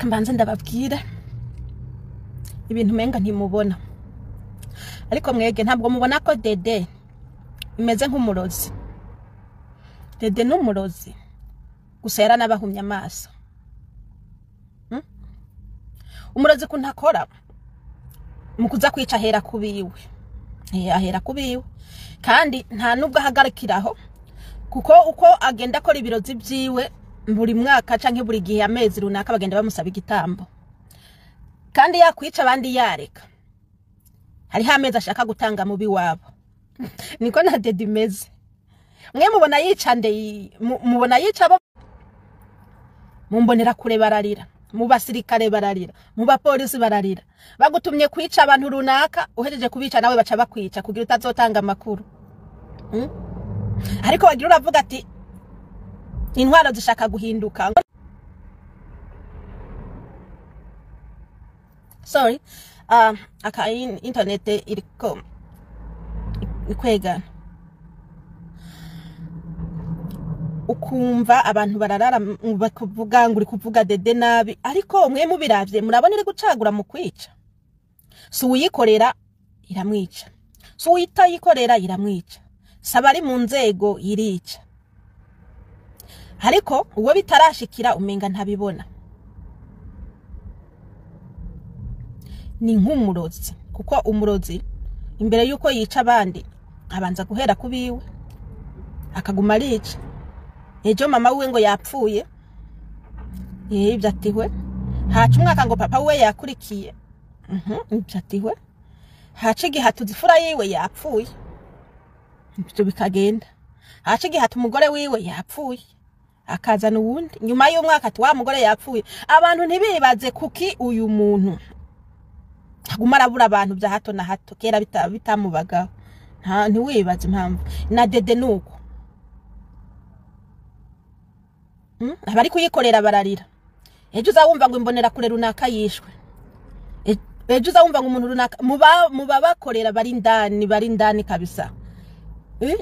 Reka mbanze ndababwire ibintu umenga ntimubona, ariko mwege ntabwo mubona ko Dede imeze nk'umurozi. Dede n'umurozi gusa yaranabahumye amaso. Umurozi kuntu akora mu kuza kwica ahera kubiwe, ahera kubiwe, kandi nta nubwo ahagarikiraho, kuko uko agenda akora ibirozi vyiwe buri mwaka canke buri gihe amezi runaka bagenda bamusaba igitambo, kandi yakwica abandi yareka hariho amezi ashaka gutanga mubi wabo. Niko na Dede imeze. Mwe mubona yica nde, mubona yica abo mumbonera kure bararira, mu basirikare bararira, mu bapolisi bararira. Bagutumye kwica abantu runaka, uhejeje kubica nawe baca bakwica kugira utazotanga amakuru. Ariko wagira uravuga ati intwaro zishaka guhinduka. Sorry, aka internet iriko ikwegana. Ukumva abantu bararara bakuvuga ngo uri kuvuga Dede nabi, ariko mwe mubiravye murabona iri gucagura mu kwica. Si uyikorera iramwica, si uyitayikorera iramwica, si abari mu nzego irica. Ariko uwo bitarashikira umenga ntabibona. Ni nk'umurozi, kuko umurozi imbere yuko yica abandi abanza guhera kubiwe akaguma arica. Ejo mama wiwe ngo yapfuye, ibyo atihwe. Haca umwaka ngo papa wiwe yakurikiye, ibyo atihwe. Haca igihe atuza ifura yiwe yapfuye, ibyo bikagenda. Haca igihe ati umugore wiwe yapfuye, akazana uwundi. Nyuma y'umwaka ati wa mugore yapfuye. Abantu ntibibaze kuki uyu muntu aguma arabura abantu bya hato na hato, kera bitamubagaho. Ntiwibaze impamvu. Na Dede nuko abari kuyikorera bararira. Ejo uzawumva ngo imbonera kure runaka yishwe, ejo uzawumva ngo umuntu runaka mubabakorera bari indani, bari indani kabisa.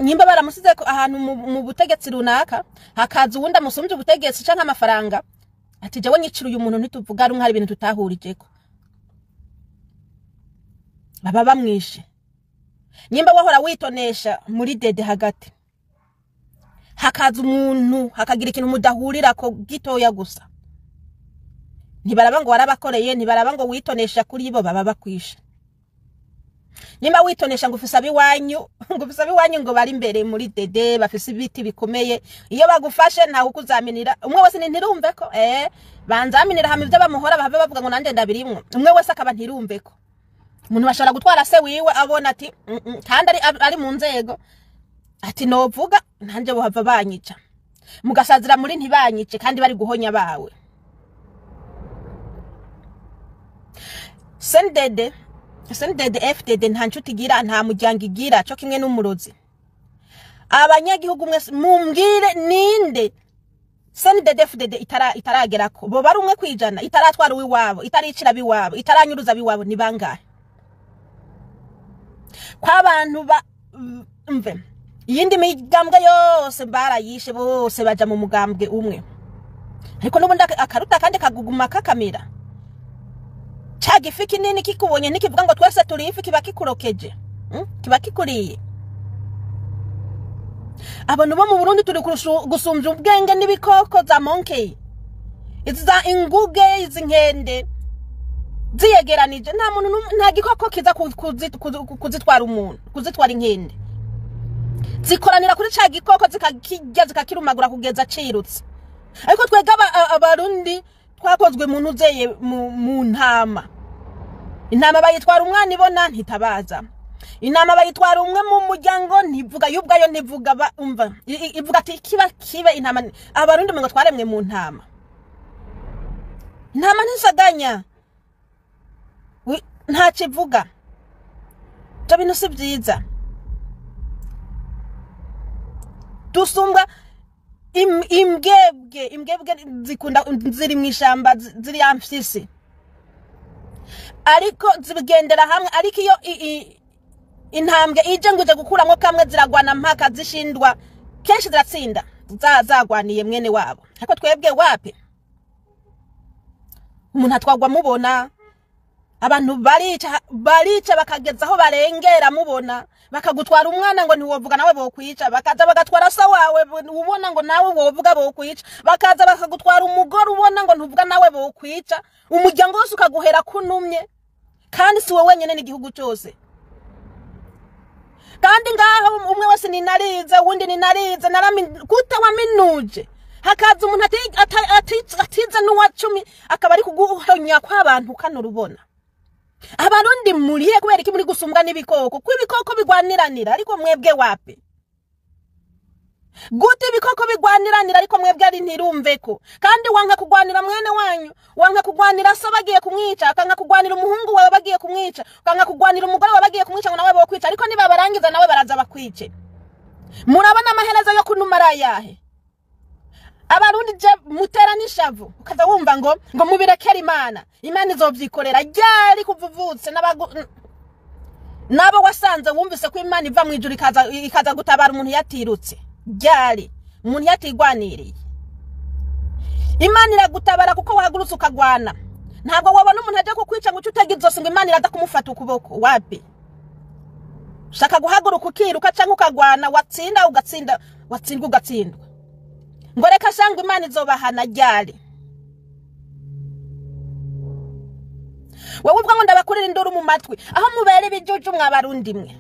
Nyimba baramusize ahantu mu butegetsi runaka, hakaza uwundi amusumbye ubutegetsi canke amafaranga, ati jewe nyicira uyu muntu ntituvuga rumwe, hari ibintu tutahurijeko, baba bamwishe. Nyimba wahora witonesha muri Dede hagati, hakaza umuntu hakagira ikintu mudahurira ko gitoya gusa, ntibaraba ngo warabakoreye, ntibaraba ngo witonesha kuri bo, baba bakwishe. Nyimba witonesha ngo ufise abiwanyu, ngo ufise abiwanyu ngo bari imbere muri Dede bafise ibiti bikomeye, iyo bagufashe ntawe ukuzaminira. Umwe wese ntirumve ko banzaminira hamwe ivyo bamuhora bahave bavuga ngo nanje ndabirimwo. Umwe wese akaba ntirumve ko umuntu bashobora gutwara se wiwe abona ati kandi ari mu nzego, ati novuga nanje bohava banyica, mugasazira muri ntibanyice kandi bari guhonya bawe. CNDD, CNDD FDD nta nshuti igira, nta muryango igira, cyo kimwe n'umurozi. Abanyagihugu mwese mumbwire ninde CNDD FDD itaragerako, bo bari umwe kwijana, itaratwara uwiwabo, itaricira biwabo, itaranyuruza biwabo, ni bangahe? Kwa bantu ba mve iyindi migambwe yose barayishe, bose baja mu mugambwe umwe, ariko n'ubundi akaruta kandi kaguguma kakamira. Ca gifi kinini kikubonye ntikivuga ngo twese turi ifi, kiba kikurokeje, kiba kikuriye. Abantu bo mu Burundi turi gusumvya ubwenge n'ibikoko za monkey, izi za inguge, izi nkende ziyegeranije, nta muntu nta gikoko kiza kuzitwara umuntu, kuzitwara inkende. Zikoranira kuri ca gikoko zikakirya zikakirumagura kugeza cirutse. Ariko twebwe abarundi twakozwe mu ntuzeye mu ntama. Intama bayitwara umwana ibona ntitabaza, intama bayitwara umwe mu muryango ntivuga, yubwayo ntivuga, umva ivuga ati kiba kibe intama. Abarundi ngo twaremwe mu ntama. Intama ntisaganya, ntakivuga. Ibyo bintu si byiza. Dusumbwa imbwebwe, imbwebwe zikunda ziri mu ishamba, ziri amfyisi, ariko zigendera hamwe. Ariko iyo intambwe ije ngo ije gukuramwo kamwe, ziragwana mpaka zishindwa, kenshi ziratsinda zagwaniye mwene wabo. Ariko twebwe wapi? Umuntu atwagwa mubona, abantu barica bakageza aho barengera mubona, bakagutwara umwana ngo ntiwovuga nawe bokwica, bakaza bagatwara so wawe ubona ngo nawe wovuga bokwica, bakaza bakagutwara umugore ubona ngo ntuvuga nawe bokwica, umuryango wose ukaguhera kunumye. Kandi si wowe wenyene, n'igihugu cyose. Kandi ngaho umwe wese ninarize, uwundi ninarize, gute waminuje, hakaza umuntu atize n'uwa 10 akaba ari kuguhonya kw'abantu kano rubona. Abarundi murihe? Kubera iki muri gusumbwa n'ibikoko? Kuko ibikoko bigwaniranira, ariko mwebwe wapi? Gute ibikoko bigwaniranira, ariko mwebwe ari ntirumveko? Kandi wanka kugwanira mwene wanyu, wanka kugwanira so bagiye kumwica, akanka kugwanira umuhungu wawe bagiye kumwica, ukanka kugwanira umugore wawe bagiye kumwica ngo nawe bokwica, ariko nibabarangiza nawe baraza bakwice. Murabona amaherezo yo kunumara ayahe? Abarundi je mutera n'ishavu, ukaza wumva ngo mubirekere Imana, Imana izovyikorera. Ryari kuvuvutse nabo wasanze wumvise ko Imana iva mu ijuru ikaza gutabara umuntu yatirutse? Ryari umuntu yatigwaniriye? Imana iragutabara kuko wahagurutse ukagwana. Ntabwo wabona umuntu aje kukwica ngo uce utega izosi ngo Imana iraza kumufata ukuboko. Wapi? Shaka guhaguruka ukiruka canke ukagwana, watsinda ugatsinda, watsindwa ugatsindwa. Ngo reka shangwa Imana izobahana. Ryari? Wowe ubwo ngo ndabakurira induru mu matwi, aho mubera ibijuju mwabarundi mwe.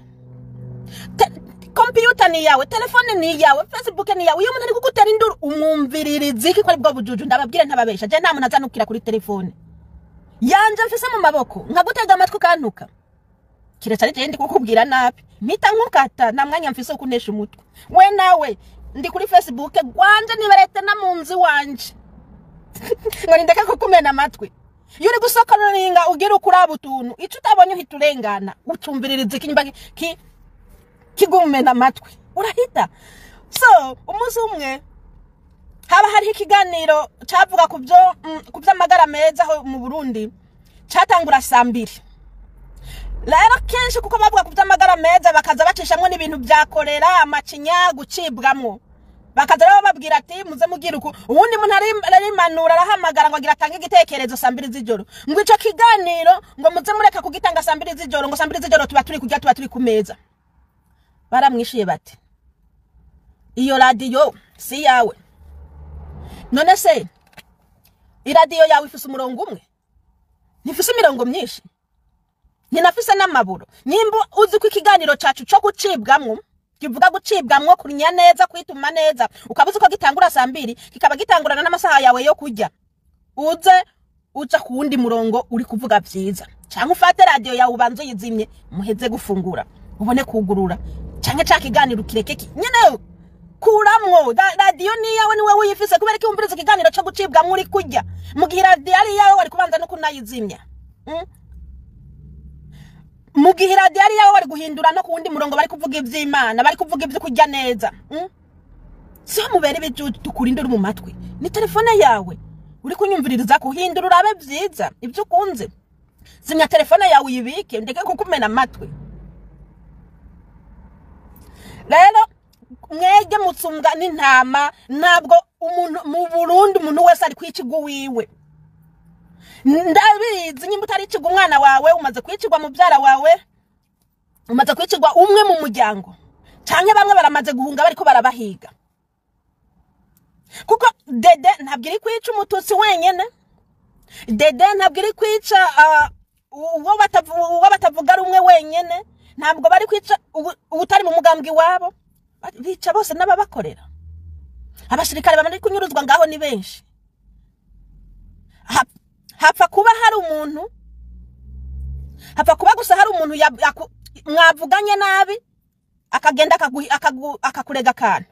Kompiyuta ni yawe, telefone ni yawe, Facebook ni yawe. Iyo umuntu ari kugutera induru umwumviririza iki ko ari bwo bujuju? Ndababwire ntababesha, je nta muntu azanukira kuri telefone yanje mfise mu maboko nkagutega amatwi ukantuka, kiretse ari je ndi kukubwira nabi mpita nkukata. Nta mwanya mfise wo kunesha umutwe we nawe. Ndi kuri Facebook gwanje, nibarete na munzi wanje ngo nindeke kukumena amatwi. Iyo uri gusokoringa ugira ukuraba utuntu, ico utabonye uhita urengana. Ucumviririza ikinyumba kigumena amatwi, urahita. So umunsi umwe haba hariho ikiganiro cavuga ku vy'amagara meza aho mu Burundi, catangura saa 2. Rero kenshi kuko bavuga ku vy'amagara meza, bakaza bacishamwo n'ibintu vya kolera, amacinya, gucibwamwo, bakaza rero bababwira ati muze mugira uku. Uwundi muntu arimanura arahamagara ngo agira atange igitekerezo saa 2 z'ijoro, ngo ico kiganiro ngo muze mureka kugitanga saa 2 z'ijoro, ngo saa 2 z'ijoro tuba turi kurya, tuba turi ku meza. Baramwishuye bati iyo radiyo si yawe. None se iradiyo yawe ifise umurongo umwe? Ntifise imirongo myinshi, ntinafise n'amaburo. Nimba uzi ko ikiganiro cacu co gucibwamwo kivuga gucibwamwo, kurinya neza, kwituma neza, ukaba uzi ko gitangura saa 2, kikaba gitangurana n'amasaha yawe yo kurya, uze uja ku wundi murongo uri kuvuga vyiza, canke ufate radiyo yawe ubanze uyizimye muheze gufungura ubone kugurura, canke ca kiganiro kireke nyene kuramwo. Radiyo ni yawe, ni wewe uyifise. Kubera ko wumviriza ikiganiro co gucibwamwo uri kurya, mu gihe radiyo ari yawe wari kubanza no kunayizimya? Mu gihe radiyo ari yawe wari guhindura no ku wundi murongo bari kuvuga ivy'Imana, bari kuvuga ivyo kurya neza. Siho mubera ibijuju, dukura induru mu matwi. Ni telefone yawe uri kunyumviririza, kuhindura urabe vyiza ivyo ukunze. Zimya telefone yawe uyibike, ndeke kukumena amatwi. Rero mwege mutsumbwa n'intama. Ntabwo umuntu mu Burundi, umuntu wese ari kwicigwa wiwe. Ndabizi, nyimba utaricigwa umwana wawe, umaze kwicigwa mubyara wawe, umaze kwicigwa umwe mu muryango, canke bamwe baramaze guhunga bariko barabahiga. Kuko dede ntabwo iri kwica umututsi wenyene, dede ntabwo iri kwica uwo batavuga rumwe wenyene, ntabwo bari kwica utari mu mugambwe iwabo, bica bose n'ababakorera. Abasirikare bamara kunyuruzwa ngaho ni benshi. Hapfa kuba hari umuntu, hapfa kuba gusa hari umuntu mwavuganye nabi, akagenda akakurega akantu.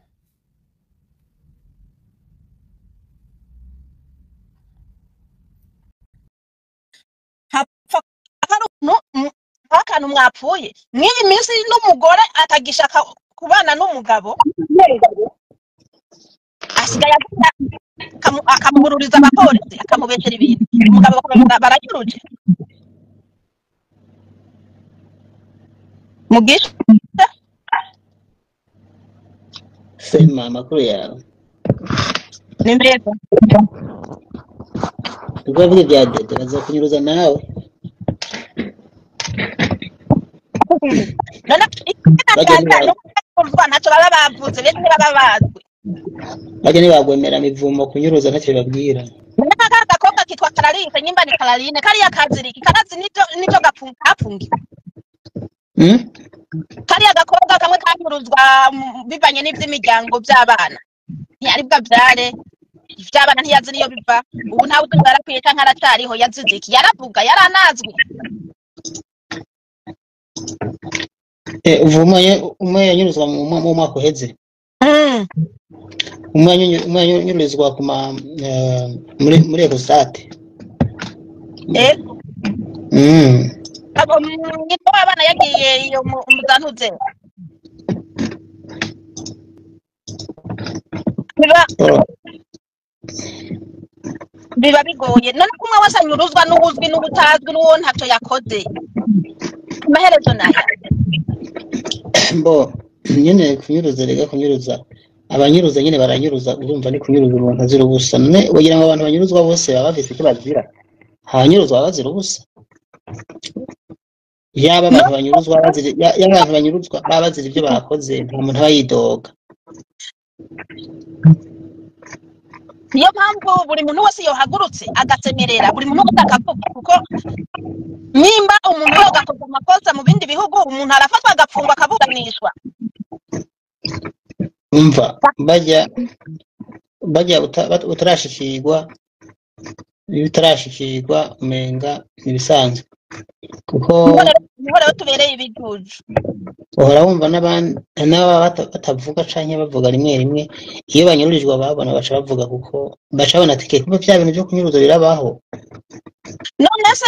Hapfa hari umuntu akantu mwapfuye. Mw'iyi minsi n'umugore atagishaka kubana n'umugabo, asigaye akamuhururiza abapolisi, akamubesera ibintu, umugabo baranyuruje. Mugisha. Sema, amakuru yawe? Ni meza. Ubwo bavuga ibya Dede bazokunyuruza nawe. None Bajya ntibaba ntacyo baba bavuze, benshi ntibaba bazwi. Bajya ntibagwemera mivumo kunyuruza ntacyo bibabwira. None aka gakobwa kitwa Karaline, nyimba ni Karaline, kariya kaziriki karazi nivyo gapfungiwe. Kariya gakobwa kamwe kanyuruzwa bivanye n'ivy'imiryango vy'abana, ntiyari bwavyare ivy'abana, ntiyazi niyo biva. Ubu ntawe uzi ngo yarakwiye canke aracariho, yazize iki? Yaravuga, yaranazwi. Ubu umwe yanyuruzwa mu mwaka uheze. Umwe yanyururizwa ku ma muri Ecostate. Ego. Abo nyina w'abana yagiye iyo mu zantuze. Biba bigoye. None ko umwe wese anyuruzwa n'uwuzwi n'ubutazwi n'uwo ntacyo yakoze. Amaherezo naya. Bo nyene kunyuruza, rega kunyuruza. Abanyuruza nyene baranyuruza, urumva ni kunyuruza umuntu azira ubusa. None wagira ngo abantu banyuruzwa bose baba bafise icyo bazira? Abanyuruzwa baba bazira ubusa. Yaba abantu banyuruzwa bazira, yaba abantu banyuruzwa baba bazira ibyo bakoze, nta muntu aba yidoga. Niyo mpamvu buri muntu wese yohagurutse agasemerera, buri muntu wese akavuga, kuko nimba umuntu yogakoze amakosa mu bindi bihugu, umuntu arafatwa agafungwa akaburanishwa. Umva bajya utarashikirwa, iyo utarashikirwa umenga ntibisanzwe, kuko niho rero tubereye ibijuju. Uhora wumva n'ababa batavuga canke bavuga rimwe rimwe, iyo banyururijwe ababona baca bavuga, kuko baca babona ati kuba vya bintu vyo kunyuruza birabaho. None se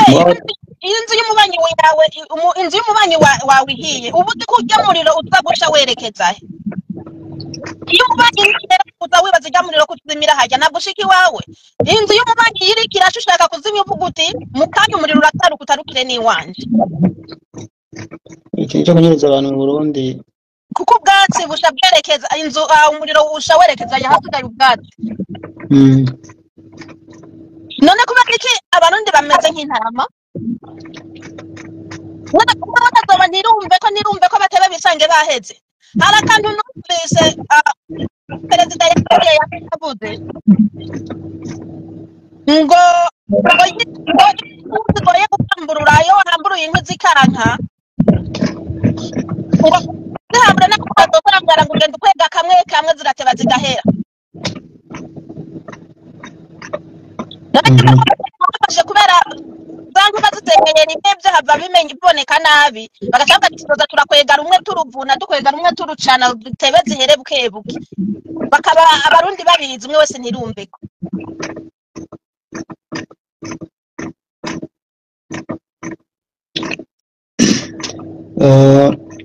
inzu y'umubanyi wawe, inzu y'umubanyi wawe ihiye, ubu uzi ko urya muriro uza gusha werekeza he? Iyo umubanyi uza wibaza urya muriro kuzimira hajya, ntabwo ushika iwawe. Inzu y'umubanyi iriko irasha ushaka kuzimya uvuga uti mu kanya umuriro urataruka utarukire n'iwanje. Ikintu cyo kunyuruza abantu mu Burundi, kuko ubwatsi busha bwerekeza inzu, umuriro usha werekeza ahasigaye ubwatsi. None kubera iki abarundi bameze nk'intama? None kuba batazoba ntirumve ko bateba bisange baheze. Hari akantu numvise perezida yavuze ngo zigoye guhamburura, iyo wahamburuye inkwi zikanka ngo zihambure nako ukazozambara ngo ugenda ukwega kamwe kamwe zirateba zigahera. Bafashe kubera za nkuba zitemeye rimwe vyo hava biboneka nabi, bagaca bavuga ati tuzoza turakwega rumwe turuvuna, dukwega rumwe turucana, dutebe zihere bukebuke. Bakaba abarundi babizi, umwe wese ntirumveko.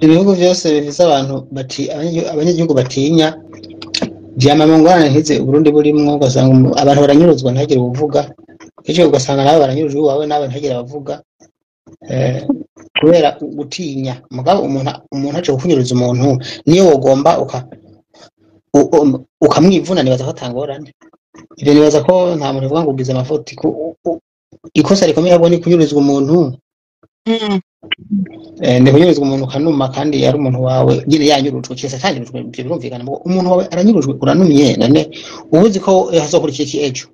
Ibihugu vyose bifise abantu abanyagihugu batinya vyama mu ngorane nkizi Uburundi burimwo, ugasanga abantu baranyuruzwa ntihagire uwuvuga, ejo ugasanga nabo baranyurujwe iwawe nawe ntihagire abavuga, kubera gutinya. Mugabo umuntu aje kukunyuruza umuntu niyo wogomba ukamwivuna, nibaza ko atangorane. Ivyo nibaza ko nta muntu uvuga ngo ugize amafuti. Ikosa rikomeye ahubwo ni kunyuruzwa umuntu. Ni kunyuruzwa umuntu ukanuma, kandi yari umuntu wawe nyine yanyurujwe, keretse atanyurujwe, ivyo birumvikana. Mugabo umuntu wawe aranyurujwe uranumye, none uba uzi ko hazokurikira iki ejo?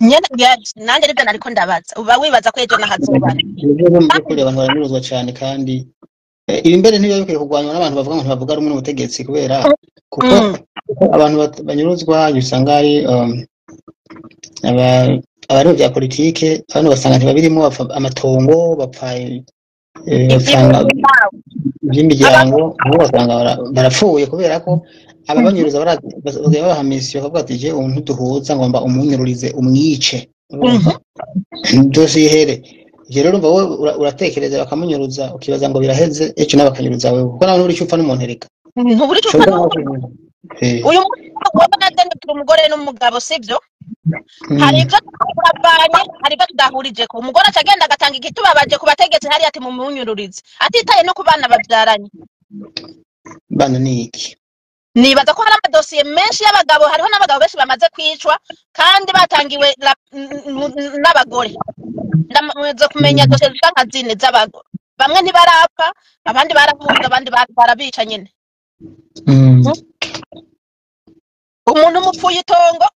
Nyene nanjye nibyo nariko ndabaza, uba wibaza ko ejo nahazoba. Nibyo mu by'ukuri abantu baranyuruzwa cane, kandi ibi mbere ntibiba bikwiye kurwanywa n'abantu bavuga ngo ntibavuga rumwe n'ubutegetsi, kubera kuko abantu banyuruzwa usanga ari abari mu bya politike, abantu basanga ntibabirimo, bapfa amatongo, bapfa iby'imiryango, nabo basanga barapfuye kubera ko ababanyuruza basigaye babaha misiyo, bakavuga ati jewe umuntu duhuza ngomba umunyururize umwice, byose ihere. Ivyo rero urumva wowe uratekereza bakamunyuruza, ukibaza ngo biraheze, ejo nawe bakanyuruza wewe, kuko nawe ntubura ico upfa n'umuntu erega. Ntubura ico upfa n'umuntu. Uyu munsi wowe na Deni turi umugore n'umugabo, sivyo? Hari ivyo turavanye, hari ivyo tudahurijeko. Umugore aca agenda agatanga igitubabaje ku bategetsi hariya ati mumunyururize, atitaye no ku bana bavyaranye. Bana ni iki? Nibaza ko hari amadosiye menshi y'abagabo, hariho n'abagabo benshi bamaze kwicwa kandi batangiwe n'abagore. Ndamaze kumenya dosiye zishika nka zine z'abagore, bamwe ntibarapfa, abandi barahunze, abandi barabica nyine. Umuntu umupfuye itongo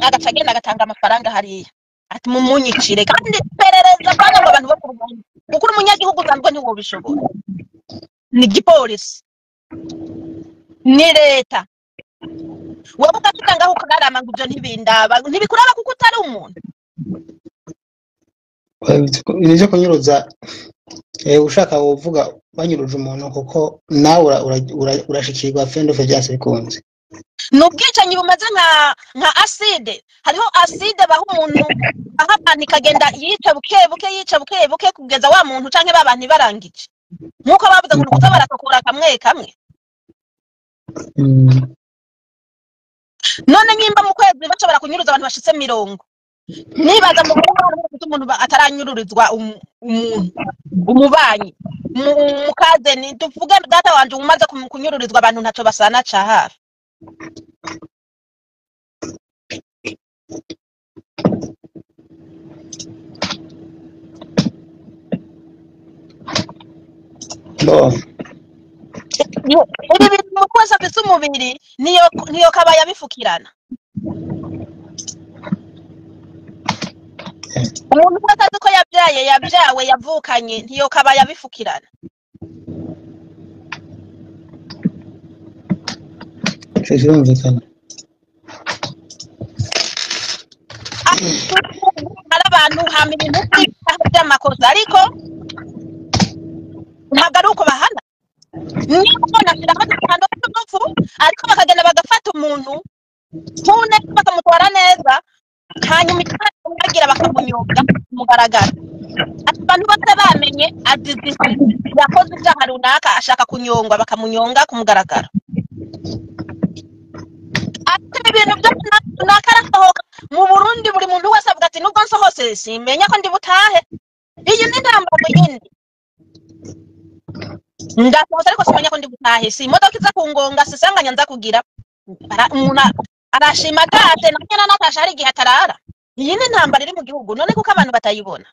agaca agenda agatanga amafaranga hariya ati mumunyicire, kandi iperereza kandi ngo abantu bo ku rugamba, kuko uri umunyagihugu usanzwe ntiwobishobora, ni igipolisi ni leta, wowe ugasiga ngaho ukararama ngo ibyo ntibindaba, ntibikuraba kuko utari umuntu. Ibintu byo kunyuruza, ushaka wovuga banyuruje umuntu kuko nawe urashikirwa fendofe byase bikunze. Ni ubwicanyi bumeze nka acide. Hariho acide baha umuntu, aho abantu ikagenda yica buke buke, yica buke buke kugeza wa muntu canke ba bantu ibarangije, nk'uko bavuze ngo nukuza barakokora kamwe kamwe. None nyimba mu kwezi bashobora kunyuruza abantu bashitse 20, nibaza mu Burundi umuntu ataranyururizwa umuntu umubanyi mukazeni, tuvuge data wanje umaze kunyururizwa abantu ntaco basana ca hafi. Ibi bintu umuntu wese afise umubiri niyo kaba yabifukirana. Umuntu wese azi ko yabyaye, yabyawe, yavukanye, ntiyo kaba yabifukirana. Birumvikana. Hari abantu hama ibintu by'amakosa, ariko ntabwo ari uko bahana. Niba ubona ashyiraho igihano cy'urupfu, ariko bakagenda bagafata umuntu nk'une bakamutwara neza, hanyuma bagira bakamunyobwa kumugaragara. Abantu bose bamenye azize yakoze ibyaha runaka, ashaka kunyongwa, bakamunyonga kumugaragara. Ati ibintu byo runaka arasohoka mu Burundi, buri muntu wese avuga ati nubwo nsohose simenya ko ndi butahe. Iyi ni intambara yindi. Ndasohotse ariko simenya ko ndi butahe, si imodoka iza kungonga, si isanganya nza kugira. Umuntu arashima atashe, na nyina natashe hari igihe atarara. Iyi ni intambara iri mu gihugu, none kuko abantu batayibona.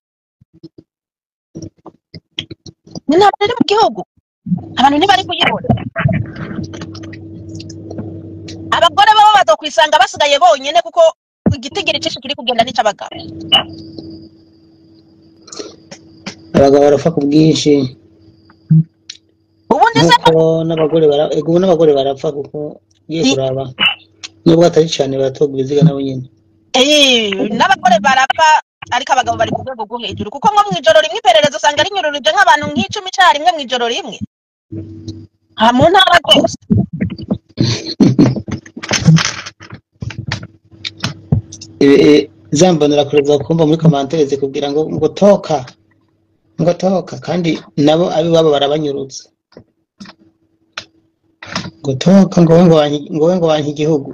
Ni intambara iri mu gihugu, abantu ntibari kuyibona. Abagore babo bazokwisanga basigaye bonyene kuko igitigiri cinshi kiri kugenda n'ic'abagabo. Abagabo barapfa ku bwinshi. Ubundi se nkuko n'abagore ego n'abagore barapfa kuko ugiye kuraba nubwo atari cyane baratoga ibiziga nabo nyene. N'abagore barapfa ariko abagabo bari ku rwego rwo hejuru, kuko nko mw'ijoro rimwe iperereza usanga rinyururije nk'abantu nk'icumi carimwe mw'ijoro rimwe. Ha mu ntara zose. Zambonera kureza kumva muri commentaire zikubwira ngo toka, ngo toka, kandi nabo abi babo barabanyurutsa. Ngo toka, ngo ngo ngo ngo wanki igihugu.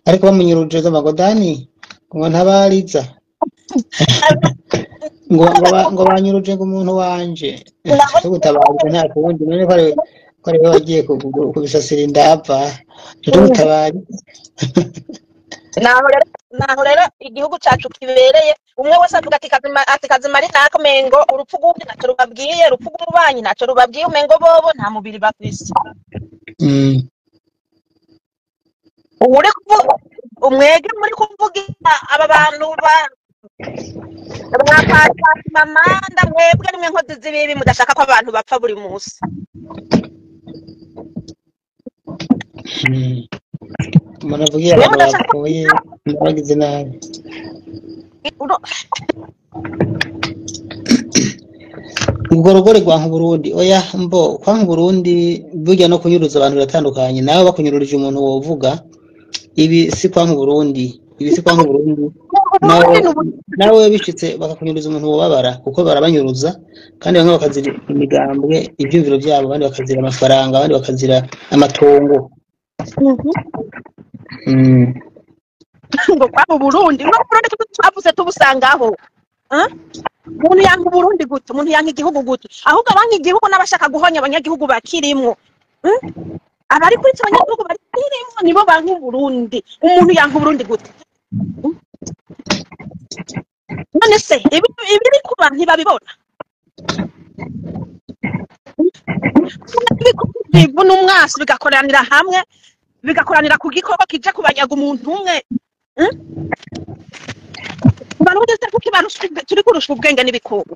Ariko bamunyuruje zamba ngo Dani ngo ntabariza. Ngo ngo banyuruje ngo umuntu wanje. Tugutabarije nta kundi, none ko ari bagiye kubisasira indapfa. Tugutabarije. Naho rero igihugu cacu kibereye, umwe wese avuga ati kazima, ati kazima ari nako mengo urupfu rw'undi ntaco rubabwiye, urupfu rw'umubanyi ntaco rubabwiye, umengo bobo nta mubiri bafise. Uri kuvuga umwege muri kuvuga aba bantu ba Mamanda mwebwe nimwe nkozi z'ibibi mudashaka ko abantu bapfa buri munsi. Muravugira abantu bapfuye bagize nabi. Ubwo rugore rwa Burundi oya mbo kwa Burundi burya no kunyuruza abantu biratandukanye, nawe bakunyururije umuntu wovuga ibi si kwa Burundi, ibi si kwa Burundi. Nawe bishitse bakakunyuruza umuntu wobabara kuko barabanyuruza, kandi bamwe bakazira imigambwe ivyumviro byabo, abandi bakazira amafaranga, abandi bakazira amatongo. Ngo kwa Burundi no Burundi twavuze tubusangaho. Umuntu yanka Burundi gute, umuntu yanka igihugu gute, ahubwo abanka igihugu n'abashaka guhonya abanyagihugu bakirimwo. Abari kwica abanyagihugu bari kirimo nibo banka Uburundi. Umuntu yanka Uburundi gute? None se ibiri kuba ntibabibona? Ibivu n'umwasi bigakoranira hamwe, bigakoranira ku gikorwa kija kubanyaga umuntu umwe. Barundi se kuki turi kurusha ubwenge n'ibikoko?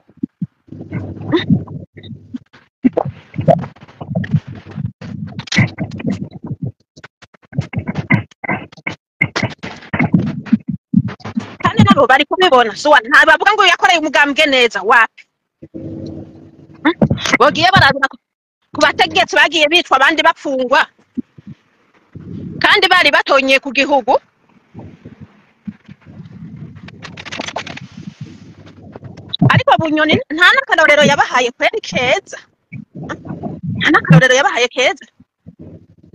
Kandi nabo bari kubibona, so ntabavuga ngo yakoreye umugambwe neza wapi. Bogiye barabira ku bategetsi bagiye bicwa abandi bapfungwa kandi bari batonye ku gihugu. Ariko Bunyoni nta n'akarorero yabahaye kweri keza, nta n'akarorero yabahaye keza.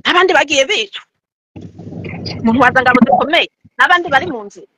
Abandi bagiye bicwa mu ntwazangabo zikomeye n'abandi bari mu nzira.